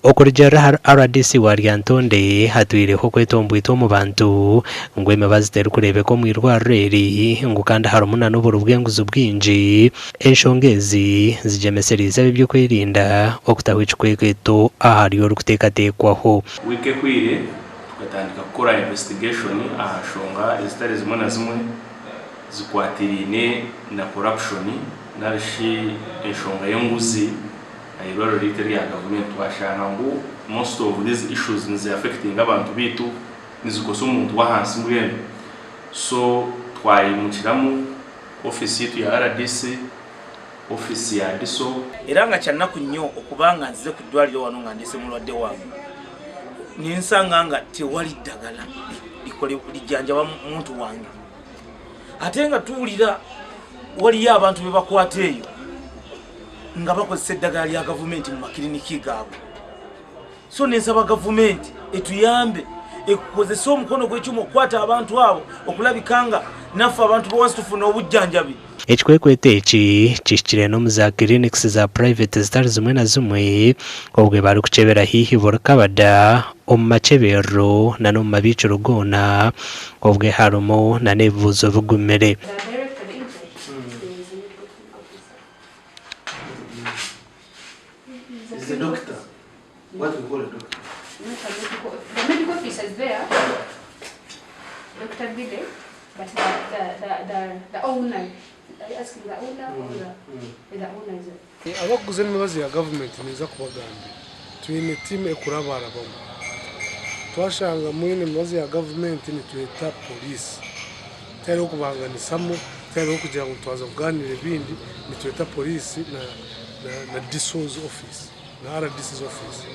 Okurugiirira ahari rdc wa Lyantonde, hatwireho okwetomboitwa omu bantu ngu emibazi terikureebeka omu irwariro eri ngu kandi harimu na n'oburi bw'enguzi bwingi. Enshonga ezi zigyemesereize ab'eby'okwerinda okutaho ekikwekweto ahari orikuteekateekwaho. Wiiki ehweire tukatandika kukora investigation aha nshonga ezitari zimwe na zimwe zikwatiraine na corruption narishi enshonga y'enguzi aha irwariro ryaitu erya gavumenti twashanga ngu most of these issues nizi affectinga abantu baitu, nizikosa omuntu w'ahansi mbwenu so twayimukiramu office yaitu ya rdc, office ya DISO. Era nga kya nnaku nnyo okuba nga nzize ku ddwaliro wano nga ndeese mulwadde wange ne nsanga nga tewali ddagala lijjanjaba muntu wange ate nga tuwulira waliyo abantu be bakwata eyo nga bakozesa eddagala lya gavumenti mu makiriniki gaabwe so nensaba gavumenti etuyambe ekozese omukono gw'ekyuma okukwata abantu abo okulabika nga naffe abantu bowansi tufuna obujjanjabi. Ekikwekweto eki kihikire n'omu za clinics za private zitari zimwe na zimwe obwe barikukyebera haihi buri kabada omu makyeberero na n'omu mabiikiro goona obwe harimu na n'ebibuuzo bigumire. Abarikuguza emibazi ya gavumenti ninza kubagambira twine tiimu erikurabarabamu twashanga mwine emibazi ya gavumenti nitweta poriisi tihariho kubanganisamu tihariho kugira ngu twaza kugaaniira ebindi nitweta poriisi na DISO's ofiisi na RDC's ofiisi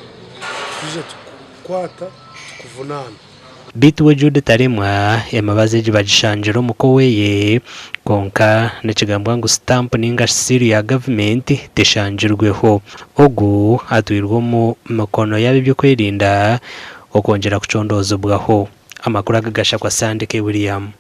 twija tukukwata tukuvunaana. Beitu we Jude Taremwa emibazi egi bagishangire omuka oweye kwonka nikigambwa ngu sitampu ninga shi siiri ya gavumenti teshangirweho. Ogu atwirwe omu mikono y'ab'eby'okwerinda okwongyera kucondoozibwaho. Amakuru aga gashakwa Sandike William.